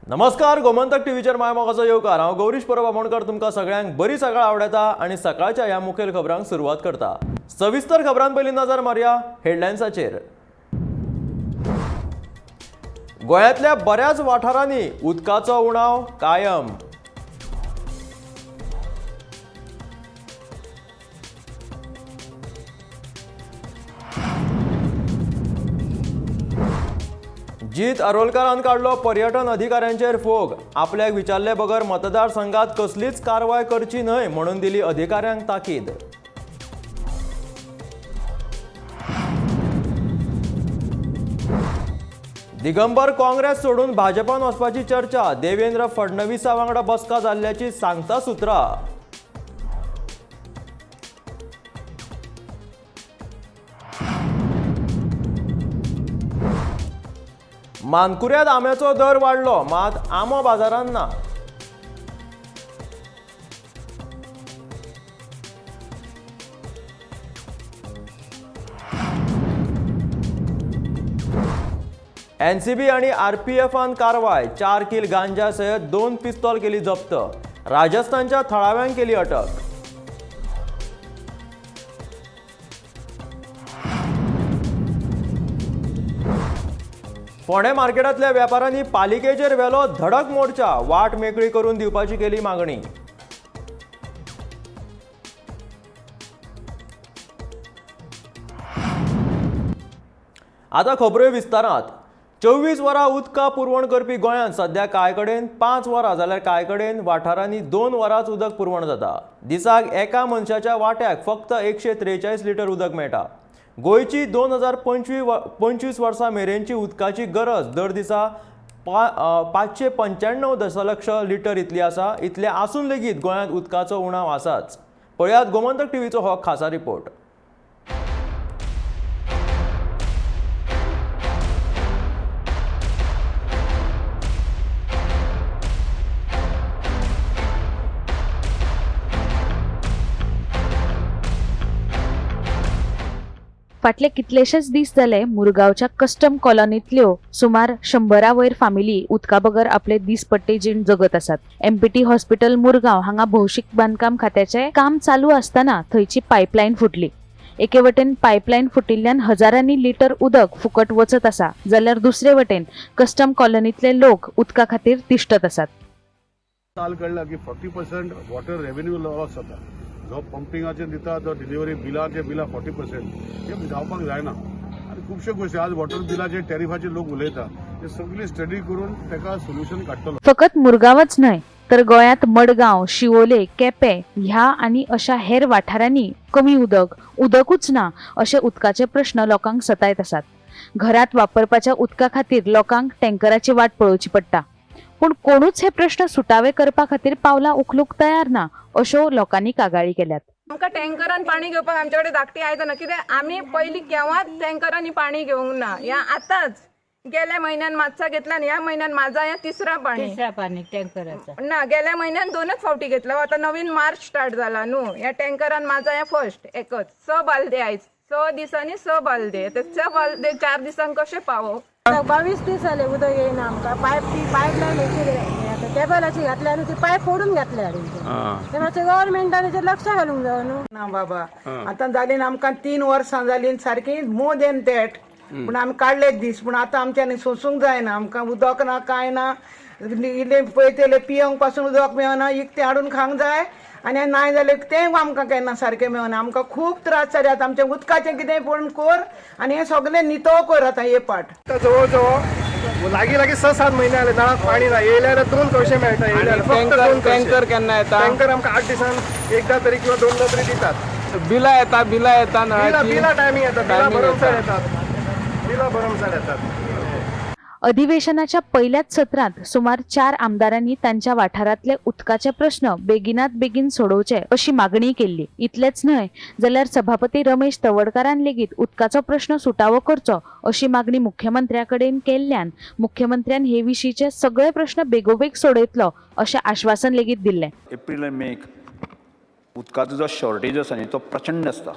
नमस्कार, गोमंतक टीव्हीचेर माय मोगाचो येवकार. हांव गौरीश परब आमोणकर तुमकां सगळ्यांक बरी सकाळ आवडटा आनी सकाळच्या ह्या मुखेल खबरांक सुरवात करता. सविस्तर खबरां पयलीं नजर मारया हेडलायन्साचेर. गोंयांतल्या बऱ्याच वाठारांनी उदकाचो उणाव कायम. जीत आरोलकारान काडलो पर्यटन अधिकाऱ्यांचेर फोग. आपल्याक विचारले बगर मतदारसंघात कसलीच कारवाय करची न्हय म्हणून दिली अधिकाऱ्यांक ताकीद. दिगंबर काँग्रेस सोडून भाजपान वचपाची चर्चा. देवेंद्र फडणवीसा वांगडा बसका जाल्ल्याची सांगता सुत्रां. मानकुऱ्यात आंब्याचो दर वाडलो, मात आंबो बाजारांत ना. एनसीबी आणि आरपीएफान कारवाय. 4 किल गांजा सयत 2 पिस्तोल केली जप्त. राजस्थानच्या थळाव्यांक केली अटक. फोंडें मार्केटांतल्या वेपाऱ्यांनी पालिकेचेर व्हेलो धडक मोर्चा. वाट मेकळी करून दिवपाची केली मागणी. आतां खबऱ्यो विस्तारांत. 24 वरां उदका पुरवण करपी गोंयांत सध्या कांय कडेन 5 वरां जाल्यार कांय कडेन वाठारांनी 2 वरांच उदक पुरवण जाता. दिसाक एका मनशाच्या वांट्याक फक्त 143 लिटर उदक मेळटा. गोंयची 2025 वर्सां मेरेनची उदकाची गरज दर दिसा 595 दशलक्ष लिटर इतली आसा. इतलें आसून लेगीत गोंयांत उदकाचो उणाव आसाच. पळयात गोमंतक टीव्हीचो हो खासा रिपोर्ट. फाटले कितलेशेच दीस जाले मुरगांवच्या कस्टम कॉलनींतल्यो सुमार 100 वयर फामिली उदका बगर आपले दीसपट्टे जीण जगत आसात. एमपीटी हॉस्पिटल मुरगांव हांगा भौशीक बांदकाम खात्याचें काम चालू आसतना थंयची पायपलायन फुटली. एके वटेन पायपलायन फुटिल्ल्यान हजारांनी लिटर उदक फुकट वचत आसा, जाल्यार दुसरे वटेन कस्टम कॉलनींतले लोक उदका खातीर तिश्टत आसात. काल कळ्ळा की 40% वॉटर रेव्हेन्यू लॉस जाता. जो पंपिंगाचेर दिता तो डिलिव्हरी बिलाचे बिलां 40% हे जावपाक जायना. आनी खुबश्यो गोश्टी आज वॉटर बिलाचे टॅरिफाचे लोक उलयता, ते सगळी स्टडी करून ताका सोल्युशन काडटलो. फकत मुरगांवच न्हय तर गोंयांत मडगांव, शिवोले, केपें ह्या आनी अशा हेर वाठारांनी कमी उदक, उदकूच ना अशे उदकाचे प्रश्न लोकांक सतायत आसात. घरांत वापरपाच्या उदका खातीर लोकांक टँकराची वाट पळोवची पडटा, पूण कोणूच हे प्रश्न सुटावे करपा खातीर पावलां उखलूंक तयार ना अश्यो लोकांनी कागाळी केल्यात. आमकां टँकरान पाणी घेवपाक आमचे कडेन धाकटी आयदनां, कित्याक आमी पयलीं केव्हाच टँकरांनी पाणी घेवंक ना. ह्या आतांच गेल्या म्हयन्यान मातसा घेतला आनी ह्या म्हयन्यान माझा ह्या तिसरा पाणी. तिसरा पाणी टँकराचा. ना, गेल्या म्हयन्यान 2च फावटी घेतला. आतां नवीन मार्च स्टार्ट जाला न्हू. ह्या टँकरान माझा ह्या फर्स्ट एकच 6 बालदे आयज, 6 दिसांनी 6 बालदे. ते 6 बालदे 4 दिसांक कशें पावो? 22 दीस जाले उदक येयना आमकां. पायप ती पायप लायन हेची केबलाची घातल्या न्हू, ती पायप फोडून घातल्या हाडून. ते मातशें गव्हर्मेंटान हेचेर लक्ष घालूंक जाय न्हू. ना बाबा, आतां जाली ना आमकां 3 वर्सां जाली सारकी, मोर देन that. पूण आमी काडले दीस, पूण आतां आमच्यांनी सोंसूंक जायना. आमकां उदक ना, कांय ना. इल्लें पळयतले पियेवंक पासून उदक मेळना. इकतें हाडून खावंक जाय आनी नाय जाल्यार तें आमकां केन्ना सारकें मेळना. आमकां खूब त्रास जाले. आतां आमचें उदकाचें कितें पळोवन कर आनी हें सगळें नितळ कर आतां हे पाट. आता जवळजवळ लागीं लागीं 6-7 महिने आले नळाक पाणी ना. येयल्यार 2 कळशे मेळटा, येयल्यार फक्त 2. टँकर केन्ना येता? टँकर आमकां 8 दिसान एकदा तरी किंवा 2दा तरी दितात. बिलां येता, बिलां येता बिलां नळाची. बिलां टायमिंग येता, बिलां Timing भरमसाठ येता. येतात, बिलां भरमसाठ येतात. अधिवेशनाच्या पयल्याच सत्रांत सुमार 4 आमदारांनी तांच्या वाठारांतले उदकाचे प्रश्न बेगिनात बेगीन सोडोवचे अशी मागणी केल्ली. इतलेंच न्हय जाल्यार सभापती रमेश तवडकारान लेगीत उदकाचो प्रश्न सुटावो करचो अशी मागणी मुख्यमंत्र्या कडेन केल्ल्यान मुख्यमंत्र्यान हे विशींचे सगळे प्रश्न बेगोबेग सोडयतलो अशें आश्वासन लेगीत दिल्लें. एप्रील आनी मेक उदकाचो जो शॉर्टेज आसा न्ही तो प्रचंड आसता.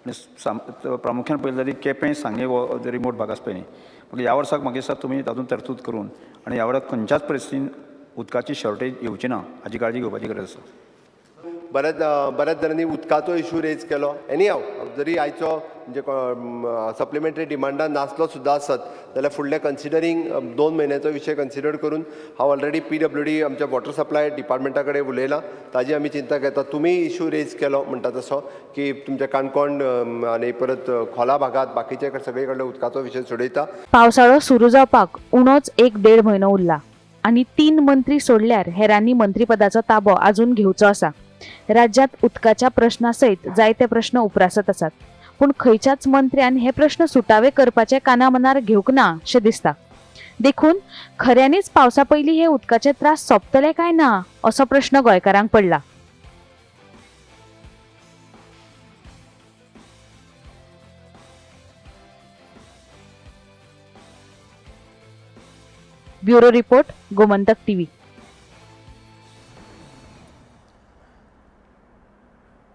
आनी प्रामुख्यान पळयलें जाल्यार केपें, सांगें हो रिमोट भाग आसा पळय न्ही, म्हाका ह्या वर्साक म्हाका दिसता तुमी तातूंत तरतूद करून आनी ह्या वर्साक खंयच्याच परिस्थितीन उदकाची शॉर्टेज येवची ना हाजी काळजी घेवपाची गरज आसा. बऱ्याच बऱ्याच जाणांनी उदकाचो इशू रेज केलो. एनी हाव, जरी आयचो म्हणजे सप्लिमेंटरी डिमांडान नासलो सुद्दां आसत जाल्यार फुडले कन्सिडरींग 2 म्हयन्याचो विशय कन्सिडर करून हांव ऑलरेडी पीडब्ल्यूडी आमच्या वॉटर सप्लाय डिपार्टमेंटा कडेन उलयलां, ताजी आमी चिंता घेता. तुमी इशू रेज केलो म्हणटा तसो की तुमच्या काणकोण आनी परत खोला भागात बाकीचे सगळे कडले उदकाचो विशय सोडयता. पावसाळो सुरू जावपाक उणोच 1-1.5 म्हयनो उरला आनी 3 मंत्री सोडल्यार हेरांनी मंत्रीपदाचो ताबो आजून घेवचो आसा. राज्यात उदकाच्या प्रश्ना सयत जायते प्रश्न उप्रासत आसात, पूण खंयच्याच मंत्र्यान हे प्रश्न सुटावे करपाचे काना मनार घेवंक ना अशें दिसता. देखून खऱ्यांनीच पावसा पयलीं हे उदकाचे त्रास सोंपतले काय ना असो प्रश्न गोंयकारांक पडला. Bureau report, Gomantak TV.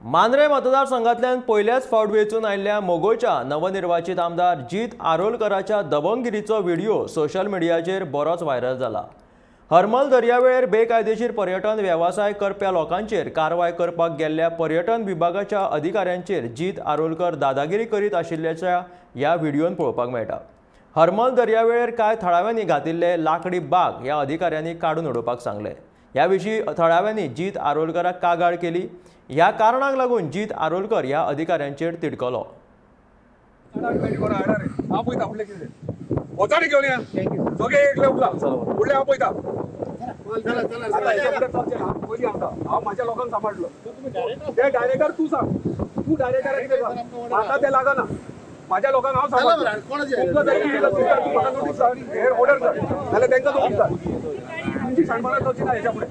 Mandrem मतदारसंघातल्यान पयल्याच फावट वेंचून आयिल्ल्या मोगोच्या नवनिर्वाचित आमदार जीत आरोलकराच्या दबंगिरीचो व्हिडिओ सोशल मिडियाचेर बरोच व्हायरल जाला. हरमल दर्यावेळेर बेकायदेशीर पर्यटन वेवसाय करप्या लोकांचेर कारवाय करपाक गेल्ल्या पर्यटन विभागाच्या अधिकाऱ्यांचेर जीत आरोलकर दादागिरी करीत आशिल्ल्याच्या ह्या व्हिडियोन पळोवपाक मेळटा. हरमल दर्यावेळेर कांय थळाव्यांनी घातिल्ले लाकडी बाग ह्या अधिकाऱ्यांनी काडून उडोवपाक सांगलें. ह्या विशीं थळाव्यांनी जीत आरोलकराक कागाळ केली. ह्या कारणाक लागून जीत आरोलकर ह्या अधिकाऱ्यांचेर तिडकलो. हांव म्हाज्या लोकांक सांबाळलो. ते डायरेक्टर तूं सांग, तूं डायरेक्टर कितें म्हाका तें लागना. म्हाज्या लोकांक हांव सांबाळलो. म्हाका नोटीस हेर ऑर्डर कर नाल्यार तांकां नोटीस धाड. तुमची शाणपणां चलची ना हेच्या फुडें.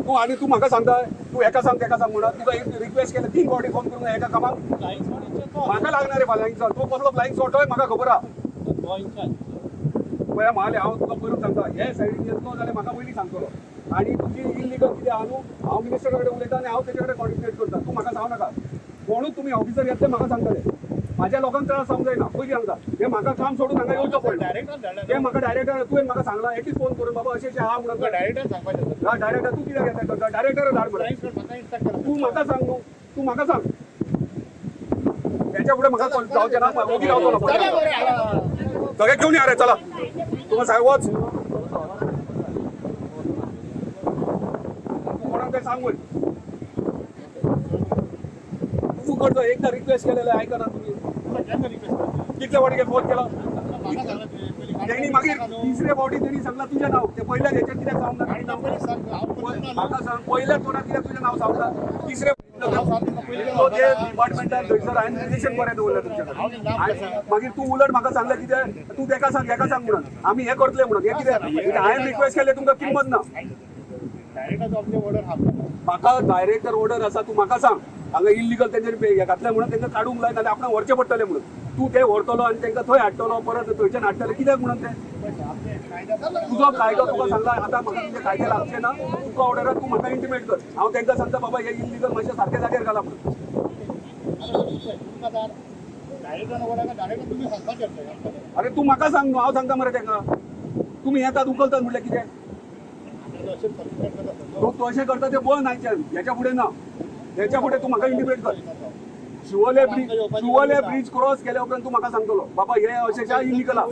तूं आनी तूं म्हाका सांगता तूं एका सांग तेका सांग म्हणून तुका एक रिक्वेस्ट केलें 3 फावटी फोन करून एका कामाक म्हाका लागना रे फ्लायिंग शॉट. तूं कसलो फ्लायिंग शॉट म्हाका खबर आहा. पळय म्हाले हांव तुका पयरून सांगता, हे सायडीन येतलो जाल्यार म्हाका पयलीं सांगतलो आनी तुजी इल्लिगल कितें आहा न्हू हांव मिनिस्टरा कडेन उलयता आनी हांव तेजे कडेन कॉर्डिनेट करता. तूं म्हाका सांगू नाका. कोणूच तुमी ऑफिसर येतले म्हाका सांगतले. म्हाज्या लोकांक त्रास जावंक जायना पयलीं सांगता. हे म्हाका काम सोडून हांगा येवचो पडलें. ते म्हाका डायरेक्टर तुवें म्हाका सांगलां एटलीस्ट फोन करून बाबा अशें अशें आहा म्हणून. डायरेक्टर सांगपाचें. हा डायरेक्टर तूं कित्याक येता करता? डायरेक्टर धाड मरे. तूं म्हाका सांग न्हू, तूं म्हाका सांग. तेच्या फुडें म्हाका जावचें ना, ओगी रावतलो. सगळें घेवन या रे, चला तुका सांग वच. कोणाक काय सांग वय तूं करचो. एकदां रिक्वेस्ट केलेलें आयकना तुमी. कितले फावटी फोन केला तेणी? मागीर तिसरे फावटी तेणी सांगला तुजें नांव. ते पयल्याच हेचेर कित्याक सांगना? म्हाका सांग, पयल्याच फोनार कित्याक तुजें नांव सांगला? तिसरे ते डिपार्टमेंटान थंयसर हांवें रिलेशन बरें दवरलें तुमच्या कडेन. आनी मागीर तूं उलट म्हाका सांगलें कितें तूं तेका सांग हेका सांग म्हणून आमी हें करतले म्हणून. हें कितें हांवें रिक्वेस्ट केलें तुमकां किंमत ना. म्हाका डायरेक्टर ऑर्डर आसा. तूं म्हाका सांग हांगा इल्लिगल तेंच्यानी घातलें म्हणून तांकां काडूंक लाय नाल्यार आपणाक व्हरचें पडटलें म्हणून. तूं ते व्हरतलो आनी तांकां थंय हाडटलो परत थंयच्यान हाडटले कित्याक म्हणून ते? तुजो कायदो तुका सांगला आतां म्हाका तुजे कायदे लागचे ना. तुका ऑर्डर तूं म्हाका इंटिमेट कर. हांव तांकां सांगता बाबा हे इल्लिगल मातशें सारक्या जाग्यार घाला म्हणून. अरे तूं म्हाका सांग न्हू, हांव सांगता मरे तांकां. तुमी येतात उखलतात म्हटल्यार कितें? तूं अशें करता तें बंद आयच्यान. हेच्या फुडें ना. हेच्या फुडें तूं म्हाका इंटिमेट कर. शिवोले ब्रिज क्रॉस केल्या उपरांत तूं म्हाका सांगतलो बाबा हे अशें इलिगल आहा.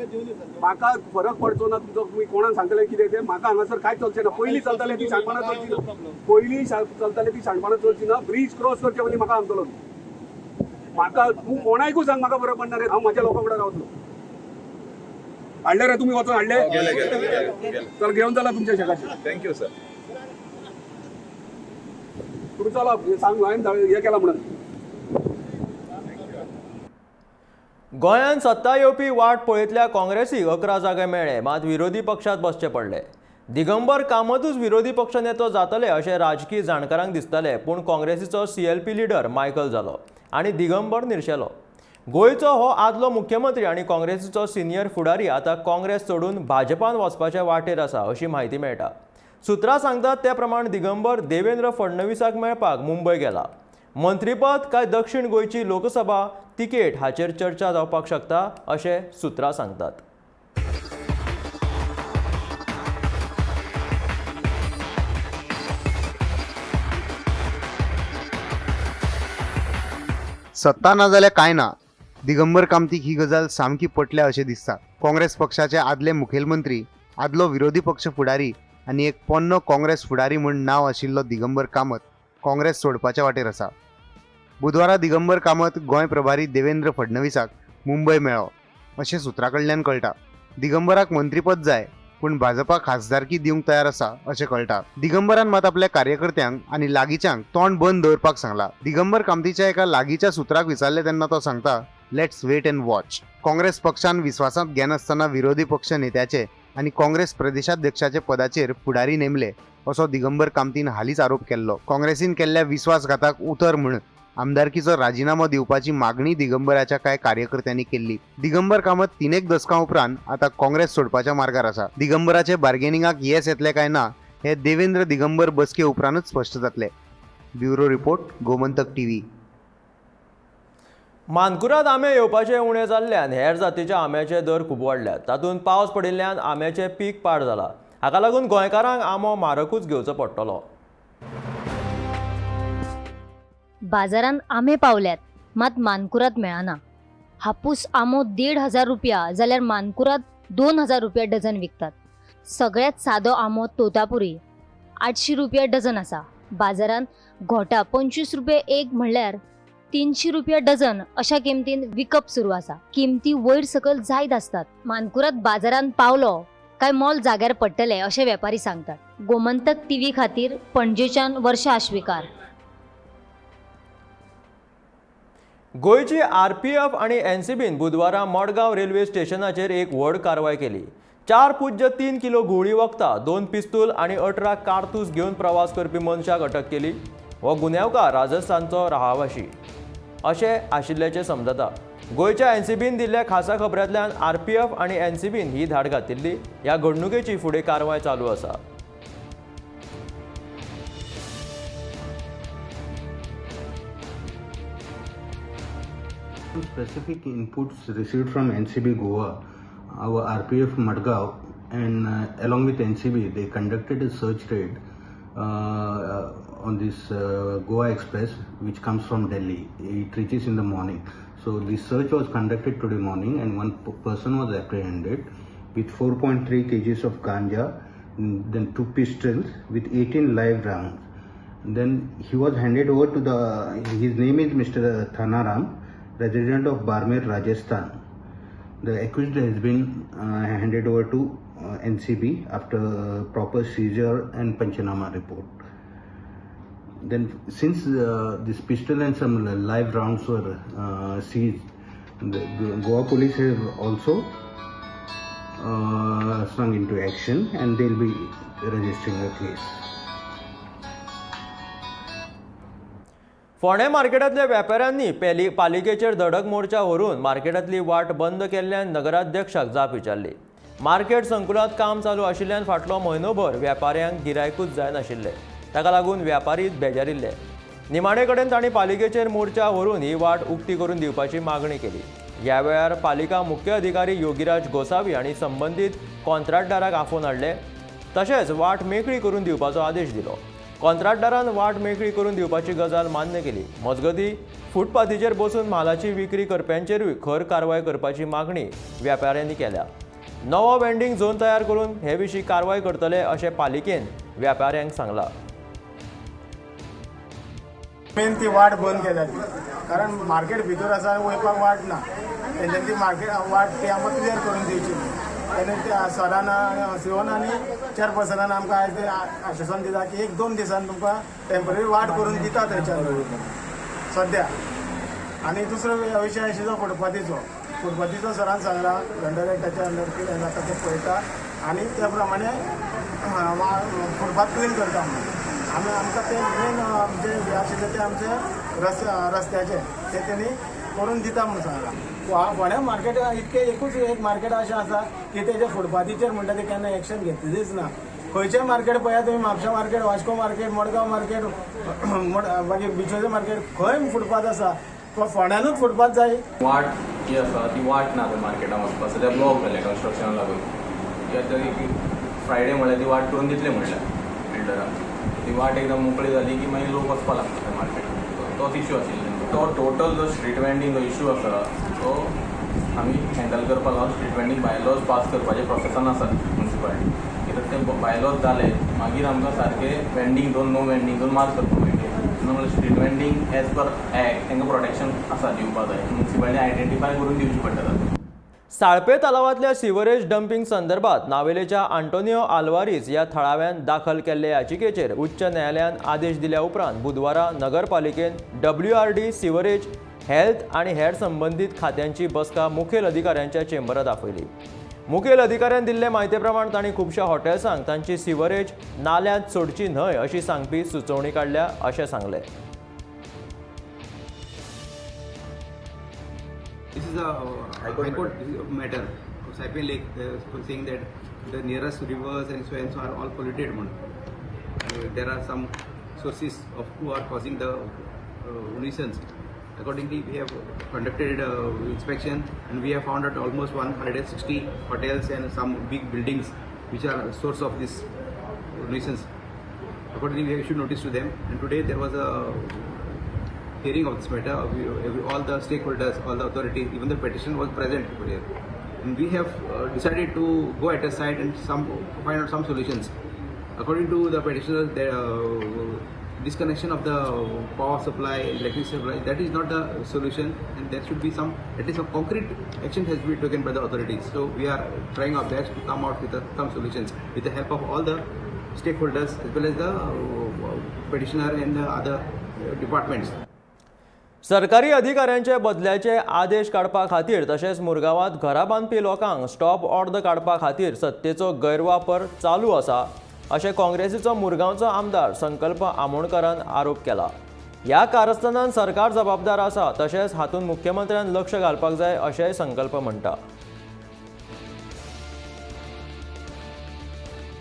म्हाका फरक पडचो ना तुमचो. तुमी कोणाक सांगतले कितें तें. म्हाका हांगासर कांयच चलचें ना. पयलीं चलतालें ती शाणपणां चलची ना. पयलीं चलतालें ती शाणपणां चलची ना. ब्रिज क्रॉस करचे पयलीं म्हाका सांगतलो तूं. म्हाका तूं कोणायकूय सांग म्हाका फरक पडना रे. हांव म्हाज्या लोकां कडेन रावतलो. हाडले रे तुमी वचून हाडले? तर घेवन चला तुमच्या शेकाचे. Thank you sir. तुमी चला सांग हांवें हें केलां म्हणून. गोंयांत सत्ता येवपी वाट पळयतल्या काँग्रेसीक 11 जागे मेळ्ळे, मात विरोधी पक्षांत बसचे पडले. दिगंबर कामतूच विरोधी पक्ष नेतो जातले अशें राजकी जाणकारांक दिसताले, पूण काँग्रेसीचो सीएलपी लिडर मायकल जालो आनी दिगंबर निर्शेलो. गोंयचो हो आदलो मुख्यमंत्री आनी काँग्रेसीचो सिनियर फुडारी आतां काँग्रेस सोडून भाजपान वचपाचे वाटेर आसा अशी म्हायती मेळटा. सुत्रां सांगतात ते प्रमाण दिगंबर देवेंद्र फडणवीसाक मेळपाक मुंबय गेला. मंत्रीपद काय दक्षिण गोंयची लोकसभा तिकेट हाचेर चर्चा जावपाक शकता अशें सुत्रां सांगतात. सत्ता ना जाल्यार कांय ना. दिगंबर कामतीक ही गजाल सामकी पटल्या अशें दिसता. काँग्रेस पक्षाचे आदले मुखेलमंत्री, आदलो विरोधी पक्ष फुडारी आनी एक पोन्नो काँग्रेस फुडारी म्हूण नांव आशिल्लो दिगंबर कामत काँग्रेस सोडपाच्या वाटेर आसा. बुधवारा दिगंबर कामत गोंय प्रभारी देवेंद्र फडणवीसाक मुंबय मेळ्ळो अशें सुत्रां कडल्यान कळटा. दिगंबराक मंत्रीपद जाय पूण भाजपा खासदारकी दिवंक तयार आसा अशें कळटा. दिगंबरान मात आपल्या कार्यकर्त्यांक आनी लागींच्यांक तोंड बंद दवरपाक सांगला. दिगंबर कामतीच्या एका लागींच्या सुत्राक विचारलें तेन्ना तो सांगता, let's wait and watch. Congress पक्षान विस्वासांत घेनासतना विरोधी पक्ष नेत्याचे आनी काँग्रेस प्रदेशाध्यक्षाचे पदाचेर फुडारी नेमले असो दिगंबर कामतीन हालींच आरोप केल्लो. काँग्रेसीन केल्ल्या विस्वासघाताक उतर म्हूण आमदारकीचो राजिनामो दिवपाची मागणी दिगंबराच्या कांय कार्यकर्त्यांनी केल्ली. दिगंबर कामत 3 दसकां उपरांत आतां काँग्रेस सोडपाच्या मार्गार आसा. दिगंबराचे बार्गेनिंगाक येस येतलें काय ना हे देवेंद्र दिगंबर बसके उपरांतच स्पश्ट जातलें. Bureau report, Gomantak TV. Mankurad आंबे येवपाचे उणें जाल्ल्यान हेर जातीच्या आंब्याचे दर खूब वाडल्यात. तातूंत पावस पडिल्ल्यान आंब्याचें पीक पाड जाला. हाका लागून गोंयकारांक आंबो म्हारगूच घेवचो पडटलो. बाजारांत आंबे पावल्यात मात मानकुराद मेळना. हापूस आंबो 1500 रुपया जाल्यार मानकुराद 2000 रुपया डझन विकतात. सगळ्यात सादो आंबो तोतापुरी 800 रुपया डझन आसा. बाजारांत घोटा 25 रुपया एक म्हणल्यार 300 रुपया डझन अशा किमतीन विकप सुरू आसा. किमती वयर सकयल जायत आसतात. मानकुराद बाजारांत पावलो काय मोल जाग्यार पडटले अशें वेपारी सांगतात. गोमंतक टीव्ही खातीर पणजेच्यान वर्षा आश्वीकार. गोंयची आरपीएफ आनी एनसीबीन बुधवारा मडगांव रेल्वे स्टेशनाचेर एक व्हड कारवाय केली. 4.3 किलो घुंवळी वखदां, 2 पिस्तूल आनी 18 कारतूस घेवन प्रवास करपी मनशाक अटक केली. हो गुन्यांवकार राजस्थानचो रहावाशी अशें आशिल्ल्याचें समजता. गोंयच्या एनसीबीन दिल्ल्या खासा खबरांतल्यान आरपीएफ आनी एनसीबीन ही धाड घातिल्ली. ह्या घडणुकेची फुडें कारवाय चालू आसा. Specific inputs received from NCB Goa, our RPF Madgaon, and along with NCB, they conducted a search raid on this Goa Express, which comes from Delhi. It reaches in the morning. So this search was conducted today morning, and one person was apprehended with 4.3 kgs of ganja, then 2 pistols with 18 live rounds. Then he was handed over to the. His name is Mr. Thanaram, resident of Barmer, Rajasthan. The accused has been handed over to NCB after proper seizure and Panchanama report. Then since this pistol and some live rounds were seized, the Goa police have also swung into action and they'll be registering a case. फोंडें मार्केटांतल्या वेपाऱ्यांनी पालिकेचेर धडक मोर्चा व्हरून मार्केटांतली वाट बंद केल्ल्यान नगराध्यक्षाक जाप विचारली. Market संकुलांत काम चालू आशिल्ल्यान फाटलो म्हयनोभर वेपाऱ्यांक गिरायकूच जायनाशिल्लें. ताका लागून व्यापारी बेजारिल्ले. निमाणे कडेन तांणी पालिकेचेर मोर्चा व्हरून ही वाट उक्ती करून दिवपाची मागणी केली. ह्या वेळार पालिका मुख्य अधिकारी योगीराज गोसावी आनी संबंदीत कॉन्ट्राक्टदाराक आफोवन हाडले. तशेंच वाट मेकळी करून दिवपाचो आदेश दिलो. कॉन्ट्राक्टदारान वाट मेकळी करून दिवपाची गजाल मान्य केली. मजगतीं फुटपाथीचेर बसून म्हालाची विक्री करप्यांचेरूय खर कारवाय करपाची मागणी व्यापाऱ्यांनी केल्या. नवो वेंडिंग झोन तयार करून हे विशीं कारवाय करतले अशें पालिकेन व्यापाऱ्यांक सांगलां. मेन ती वाट बंद केल्या ती, कारण मार्केट भितर आसा वयपाक वाट ना. तेंच्यांनी ती मार्केट वाट ती आमकां क्लियर करून दिवची. तेन्ना त्या सरान सीओन आनी चेअरपर्सनान आमकां आयज ते आश्वासन दिता की 1-2 दिसान तुमकां टेम्पररी वाट करून दिता थंयच्यान सद्या. आनी दुसरो विशय आशिल्लो फुटपाथीचो. फुटपाथीचो सरान सांगला अंडर एक्टाच्या अंडर कितें जाता तें पळयता आनी त्या प्रमाणे फुटपाथ क्लीन करता म्हणून. आमी आमकां तें मेन आमचें हें आशिल्लें तें आमचें रस्त्याचें तें तेणी करून दिता म्हणून सांगलां. फोंड्या मार्केट इतकें एकूच एक मार्केट अशें आसा की तेजे फुटपाथीचेर म्हणटा ते केन्ना एक्शन घेतलीच ना. खंयचें मार्केट पळयात तुमी, Mapusa market, Vasco market, Madgaon market, मागीर बिचोले मार्केट, खंय फुटपाथ आसा? फोंड्यानूच फुटपाथ जाय. वाट जी आसा ती वाट ना थंय मार्केटान वचपाक, सद्या ब्लॉक जाल्या कन्स्ट्रक्शनाक लागून. ती आतां फ्रायडे म्हणल्यार ती वाट करून दितले म्हणल्यार बिल्डरान. ती वाट एकदम मोकळी जाली की मागीर लोक वचपाक लागता थंय मार्केटान. तोच इशू आशिल्लो. तो टोटल जो स्ट्रीट वेंडींग जो इशू आसा तो आमी हँडल करपाक लागून स्ट्रीट वेंडींग बायलॉज पास करपाचे प्रोसेसान आसात मुन्सिपालिटी. कित्याक ते बायलॉज जाले मागीर आमकां सारके vending zone, no vending zone mark करपाक मेळटले. म्हणल्यार street vending as per act तांकां प्रोटेक्शन आसा दिवपाक जाय. मुन्सिपालिटी आयडेंटिफाय करून दिवची पडटा. साळपे तलावांतल्या सिवरेज डंपिंग संदर्भात नावेलेच्या आंटोनियो आल्वारीज ह्या थळाव्यान दाखल केल्ले याचिकेचेर उच्च न्यायालयान आदेश दिल्या उपरांत बुधवारा नगरपालिकेन डब्ल्यूआरडी, सिवरेज, हेल्थ आनी हेर संबंदीत खात्यांची बसका मुखेल अधिकाऱ्यांच्या चेंबरात आपयली. मुखेल अधिकाऱ्यान दिल्ले म्हायती प्रमाण तांणी खुबश्या हॉटेल्सांक तांची सिवरेज नाल्यांत सोडची न्हय अशी सांगपी सुचोवणी काडल्या अशें सांगलें. This is a High Court matter of Saipan Lake, saying that the nearest rivers and so are all polluted. There are some sources of who are causing the nuisance. Accordingly, we have conducted inspection and we have found out almost 160 hotels and some big buildings which are source of this nuisance. Accordingly, we have issued notice to them, and today there was a hearing of this matter. All the stakeholders, all the authorities, even the petition was present over here. And we have decided to go at a site and find out some solutions. According to the petitioner, the disconnection of the power supply, electricity supply, that is not the solution, and there should be some, at least some concrete action has to be taken by the authorities. So we are trying our best to come out with some solutions with the help of all the stakeholders as well as the petitioner and the other departments. सरकारी अधिकाऱ्यांचे बदल्याचे आदेश काडपा खातीर तशेंच मुरगांवांत घरां बांदपी लोकांक stop ऑर्द काडपा खातीर सत्तेचो गैरवापर चालू आसा अशें काँग्रेसीचो मुरगांवचो आमदार संकल्प आमोणकारान आरोप केला. ह्या कारस्थानान सरकार जबाबदार आसा तशेंच हातूंत मुख्यमंत्र्यान लक्ष घालपाक जाय अशेंय संकल्प म्हणटा.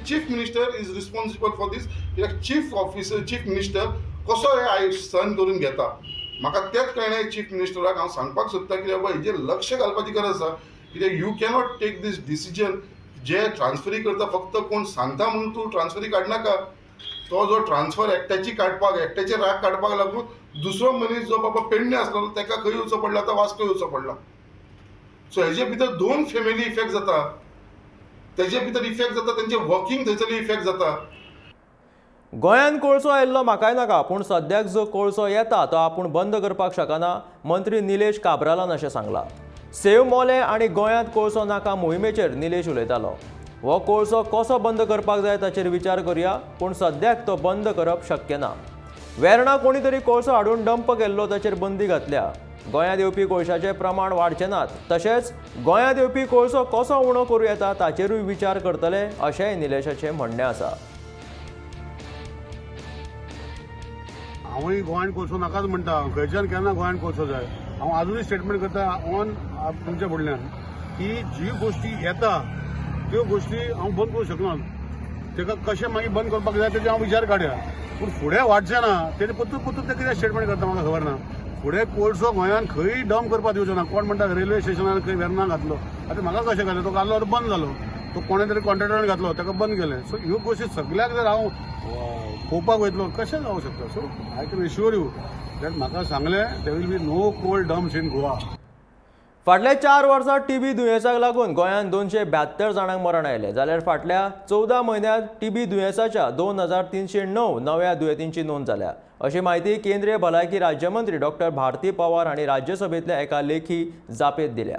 Chief minister is responsible for this. कित्याक चीफ ऑफिसर, चीफ मिनिस्टर कसो हे आयज सहन करून घेता म्हाका तेंच कळना. चीफ मिनिस्टराक हांव सांगपाक सोदता की बाबा हेजेर लक्ष घालपाची गरज आसा. कित्याक you cannot take these decision. जे ट्रान्सफरी करता फक्त कोण सांगता म्हणून तूं ट्रान्सफरी काडनाका. तो जो ट्रान्सफर एकट्याची काडपाक, एकट्याचे राग काडपाक लागून दुसरो मनीस जो बाबा पेडणे आसलो ताका खंय येवचो पडला, आतां वास्को येवचो पडला. सो हेजे भितर दोन फॅमिली इफेक्ट जाता, तेजे भितर इफेक्ट जाता, तेंचे वर्किंग थंयसर इफेक्ट जाता. गोंयांत कोळसो आयिल्लो म्हाकाय नाका, पूण सद्याक जो कोळसो येता तो आपूण बंद करपाक शकना, मंत्री निलेश काब्रालान अशें सांगलां. सेव मोलें आनी गोंयांत कोळसो नाका मोहिमेचेर निलेश उलयतालो. हो कोळसो कसो बंद करपाक जाय ताचेर विचार करुया, पूण सद्याक तो बंद करप शक्य ना. वेर्णा कोणी तरी कोळसो हाडून डंप केल्लो ताचेर बंदी घातल्या. गोंयांत येवपी कोळशाचें प्रमाण वाडचें नात, तशेंच गोंयांत येवपी कोळसो कसो उणो करूं येता ताचेरूय विचार करतले अशेंय निलेशाचें म्हणणें आसा. हांवूय गोंयांत कोळसो नाकाच म्हणटा, खंयच्यान केन्ना गोंयांत कोळसो जाय. हांव आजुनूय स्टेटमेंट करता ऑन तुमच्या फुडल्यान की जी गोश्टी येता त्यो गोश्टी हांव बंद करूंक शकना. ताका कशें मागीर बंद करपाक जाय तेजे हांव विचार काडया, पूण फुडें वाडचें ना तेजें परतून परतून तें कितें स्टेटमेंट करता म्हाका खबर ना. फुडें कोळसो गोंयांत खंय डंप करपाक दिवचो ना. कोण म्हणटा रेल्वे स्टेशनार खंय वेर्ना घातलो, आतां म्हाका कशें घातलें, तो घातलो आतां बंद जालो, तो कोणें तरी कॉन्ट्रॅक्टरान घातलो ताका बंद केलें. सो ह्यो गोश्टी सगल्याक जर हांव पळोवपाक वयतलो कशें जावंक शकता. So I can assure you that म्हाका सांगलें there will be no coal dumps in Goa. फाटल्या 4 वर्सां टीबी दुयेंसाक लागून गोंयांत 272 जाणांक मरण आयलें, जाल्यार फाटल्या 14 म्हयन्यांत टीबी दुयेंसाच्या 2309 नव्या दुयेंतींची नोंद जाल्या अशी म्हायती केंद्रीय भलायकी राज्यमंत्री डॉक्टर भारती पवार हांणी राज्यसभेंतल्या एका लेखी जापेंत दिल्या.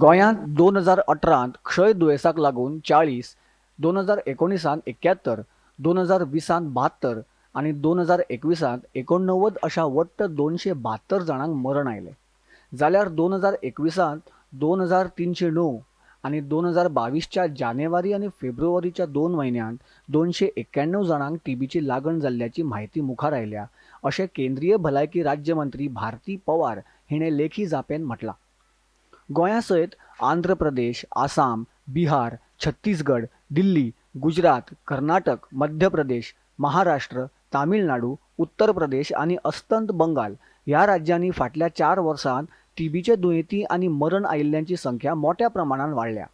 गोंयांत 2018 क्षय दुयेंसाक लागून 40, 2019 71, 2020 72 आनी 2021 89 अशा वट्ट 272 जाणांक मरण आयलें, जाल्यार 2021 2309 आनी 2022 जानेवारी आनी फेब्रुवारीच्या 2 म्हयन्यांत 291 जाणांक टीबीची लागण जाल्ल्याची म्हायती मुखार आयल्या अशें केंद्रीय भलायकी राज्यमंत्री भारती पवार हिणें लेखी जापेन म्हटलां. गोंया सयत आंध्र प्रदेश, आसाम, बिहार, छत्तीसगड, दिल्ली, गुजरात, कर्नाटक, मध्य प्रदेश, महाराष्ट्र, तामिळनाडू, उत्तर प्रदेश आनी अस्तंत बंगाल ह्या राज्यांनी फाटल्या 4 वर्सांत टीबीचे दुयेंती आनी मरण आयिल्ल्यांची संख्या मोट्या प्रमाणान वाडल्या.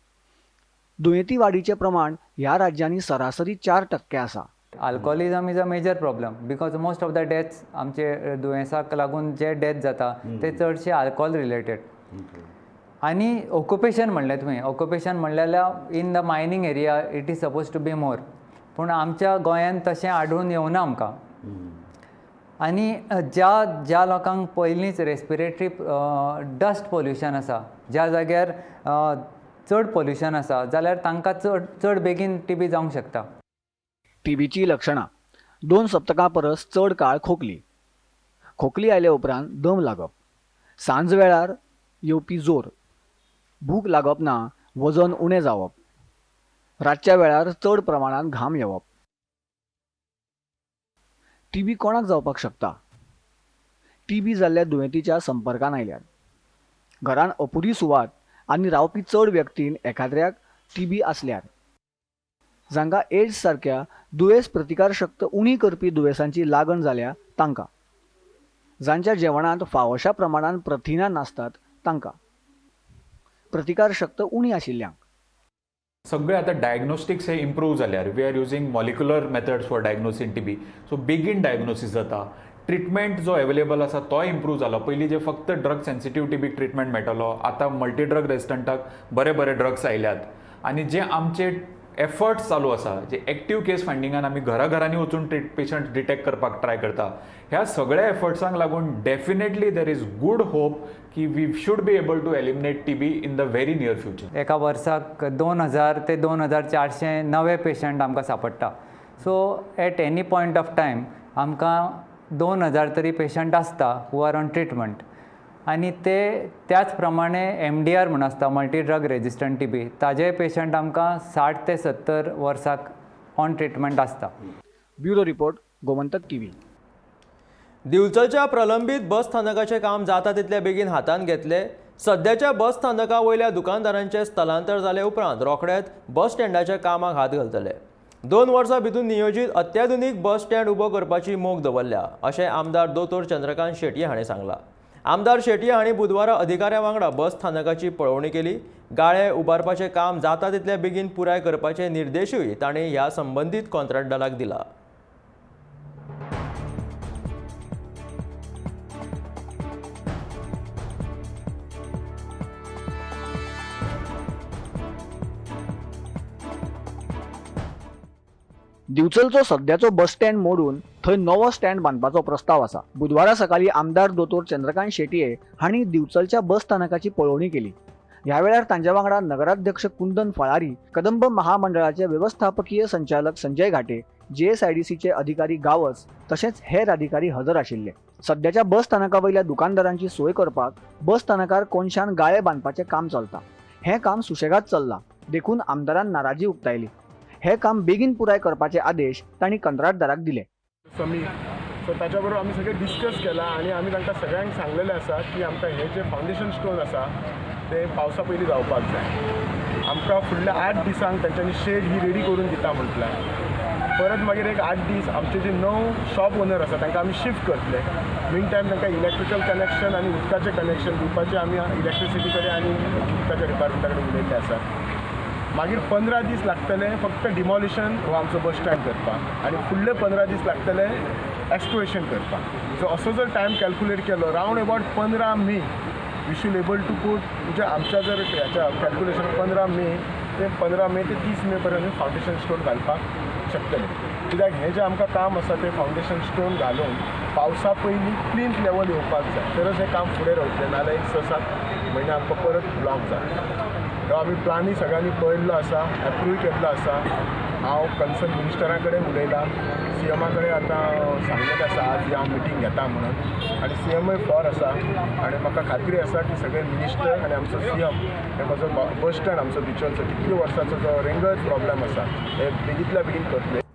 दुयेंती वाडीचें प्रमाण ह्या राज्यांनी सरासरी 4% आसा. Alcoholism is a major problem because most of the deaths आमचे दुयेंसाक लागून जे डेथ जाता ते चडशे अल्कोहोल रिलेटेड. आनी ऑक्युपेशन म्हणलें तुवें, ऑक्युपेशन म्हणलें जाल्यार in the mining area it is suppose to be more, पूण आमच्या गोंयांत तशें आढळून येवना आमकां. आनी ज्या ज्या लोकांक पयलींच रेस्पिरेटरी डस्ट पोल्युशन आसा, ज्या जाग्यार चड पोल्युशन आसा जाल्यार तांकां चड चड बेगीन टीबी जावंक शकता. टीबीची लक्षणां: 2 सप्तकां परस चड काळ खोकली, खोकली आयले उपरांत दम लागप, सांज वेळार येवपी जोर, भूक लागप ना, वजन उणें जावप, रातच्या वेळार चड प्रमाणांत घाम येवप. टीबी कोणाक जावपाक शकता? टीबी जाल्ल्या दुयेंतीच्या संपर्कान आयल्यार, घरान अपुरी सुवात आनी रावपी चड व्यक्तीन एखाद्र्याक टीबी आसल्यार, जांकां एड्स सारक्या दुयेंस प्रतिकार शक्त उणी करपी दुयेंसांची लागण जाल्या तांकां, जांच्या जेवणांत फावोशा प्रमाणान प्रथिनां नासतात तांकां, प्रतिकार शक्त उणी आशिल्ल्यांक. सगळे आतां डायग्नोस्टिक्स हे इम्प्रूव जाल्यार we are using molecular methods for diagnosing TB, so बेगीन डायग्नोसीस जाता. ट्रिटमेंट जो अवेलेबल आसा तोय इम्प्रूव जाला. पयलीं जे फक्त ड्रग सेन्सिटीव टीबीक ट्रिटमेंट मेळटालो, आतां मल्टी ड्रग रेजिस्टंटाक बरे बरे ड्रग्स आयल्यात. आनी जे आमचे एफर्ट्स चालू आसा, जे एक्टीव केस फायंडिंगान आमी घरा घरांनी वचून पेशंट डिटेक्ट करपाक ट्राय करता, ह्या सगळ्या एफर्ट्सांक लागून definitely there is good hope की we should be able to eliminate TB in the very near future. एका वर्साक 2000 ते 2400 नवे पेशंट आमकां सांपडटा. So at any point of time आमकां 2000 तरी पेशंट आसता हू are on treatment. आनी ते त्याच प्रमाणे MDR म्हूण आसता, मल्टी ड्रग रेजिस्टंट टीबी, ताजे पेशंट आमकां 60 ते 70 वर्साक ऑन ट्रिटमेंट आसता. Bureau report, Gomantak TV. दिवचलच्या प्रलंबीत बस स्थानकाचें काम जाता तितले बेगीन हातांत घेतले. सद्याच्या बस स्थानका वयल्या दुकानदारांचें स्थलांतर जाले उपरांत रोखडेच बस स्टँडाच्या कामाक हात घालतले. 2 वर्सां भितर नियोजीत अत्याधुनीक बस स्टँड उबो करपाची मोख दवरल्या अशें आमदार दोतोर चंद्रकांत शेटये हाणें सांगलां. आमदार शेटये हांणी बुधवारा अधिकाऱ्यां वांगडा बस स्थानकाची पळोवणी केली. गाळे उबारपाचें काम जाता तितले बेगीन पुराय करपाचे निर्देशूय तांणी ह्या संबंदीत कॉन्ट्रॅक्टदाराक दिला. दिवचलचो सद्याचो बस स्टँड मोडून थंय नवो स्टँड बांदपाचो प्रस्ताव आसा. बुधवारा सकाळीं आमदार दोतोर चंद्रकांत शेटये हांणी दिवचलच्या बस स्थानकाची पळोवणी केली. ह्या वेळार तांच्या वांगडा नगराध्यक्ष कुंदन फळारी, कदंब महामंडळाचे वेवस्थापकीय संचालक संजय घाटे, JSIDCचे अधिकारी गावस तशेंच हेर अधिकारी हजर आशिल्ले. सद्याच्या बस स्थानका वयल्या दुकानदारांची सोय करपाक बस स्थानकार कोनशान गाळे बांदपाचें काम चलता. हें काम सुशेगाद चल्लां देखून आमदारान नाराजी उक्तायली. हे काम बेगीन पुराय करपाचे आदेश तांणी कंत्राटदाराक दिले. समीर सो ताच्या बरोबर आमी सगळे डिस्कस केला आनी आमी तांकां सगळ्यांक सांगलेलें आसा की आमकां हे जे फावंडेशन स्टोन आसा ते पावसा पयलीं जावपाक जाय. आमकां फुडल्या 8 दिसांक तांच्यांनी शेड ही रेडी करून दिता म्हटल्यार, परत मागीर एक 8 दीस आमचे जे 9 शॉप ओनर आसा तांकां आमी शिफ्ट करतले. मीन टायम तांकां इलेक्ट्रिकल कनेक्शन आनी उदकाचें कनेक्शन दिवपाचें आमी इलेक्ट्रिसिटी कडेन आनी उदकाच्या डिपार्टमेंटा कडेन उलयल्लें आसा. मागीर 15 दीस लागतले फक्त डिमॉलिशन हो आमचो बस स्टँड करपाक आनी फुडले 15 दीस लागतले एक्सक्वेशन करपाक. सो असो जर टायम कॅल्क्युलेट केलो round about 15 May we should able to put, म्हणजे आमच्या जर ह्याच्या कॅल्क्युलेशन 15 मे ते 15 मे ते 30 मे पर्यंत फावंडेशन स्टोन घालपाक शकतले. कित्याक हें जें आमकां काम आसा तें फावंडेशन स्टोन घालून पावसा पयलीं प्लिंथ लेवल येवपाक जाय, तरच हें काम फुडें रावतलें, नाजाल्यार एक 6-7 म्हयने आमकां परत ब्लॉक जाता. तो आमी प्लानूय सगळ्यांनी पळयल्लो आसा, एप्रूव केल्लो आसा. हांव कन्सर्न मिनिस्टरा कडेन उलयलां, सीएमा कडेन आतां सांगलेलें आसा आज हांव मिटींग घेता म्हणून, आनी सीएमय फॉर आसा आनी म्हाका खात्री आसा की सगळे मिनिस्टर आनी आमचो सीएम हे म्हजो बस स्टँड आमचो बिचोलचो कितले वर्सांचो जो रेंगत प्रॉब्लम आसा हे बेगींतल्या बेगीन करतले.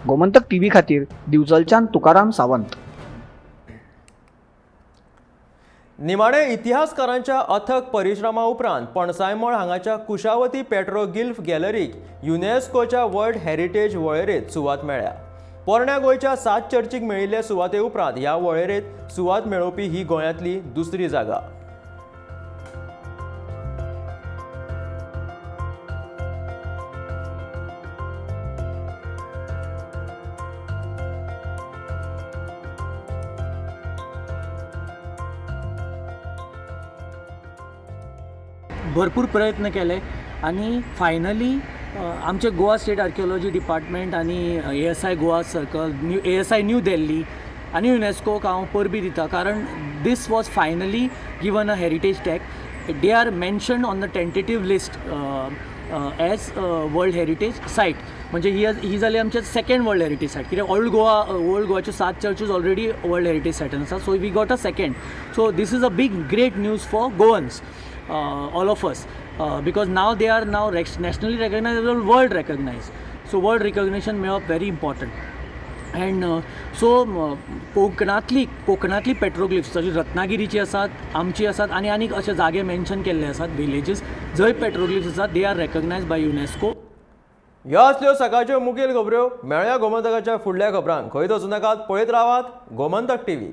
गोमंतक टीव्ही खातीर दिवचलच्यान तुकाराम सावंत. निमाणे इतिहासकारांच्या अथक परिश्रमा उपरांत पणसायमळ हांगाच्या कुशावती पेट्रो गिल्फ गॅलरीक युनेस्कोच्या वर्ल्ड हेरिटेज वळेरेंत सुवात मेळ्ळ्या. पोरण्या गोंयच्या सात चर्चीक मेळिल्ले सुवाते उपरांत ह्या वळेरेंत सुवात मेळोवपी ही गोंयांतली दुसरी जागा. भरपूर प्रयत्न केले आनी फायनली आमचे गोवा स्टेट आर्किओलॉजी डिपार्टमेंट आनी ASI Goa circle, new ASI New Delhi आनी युनेस्कोक हांव परबीं दिता, कारण this was finally given a heritage tag. They are mentioned on the tentative list as world heritage site. म्हणजे ही जाली आमचे सेकंड वर्ल्ड हेरिटेज सायट, कित्याक ओल्ड गोवा, ओल्ड गोवाच्यो सात चर्चीज ऑलरेडी वर्ल्ड हेरिटेज सायटान आसा. So we got a second. So this is a big great news for Goans, all of us, because now they are now nationally recognized as well world recognized. So world recognition मेळप very important. And so कोकणांतली petroglyphs जशी रत्नागिरीची आसात, आमची आसात आनी आनीक अशे जागे मेन्शन केल्ले आसात, विलेजीस जंय पेट्रोग्लिफ्स आसात, they are recognized by UNESCO. ह्यो आसल्यो सकाळच्यो मुखेल खबऱ्यो. मेळया गोमंतकाच्या फुडल्या खबरांक. खंयच वचूं नाकात, पळयत रावात गोमंतक टीव्ही.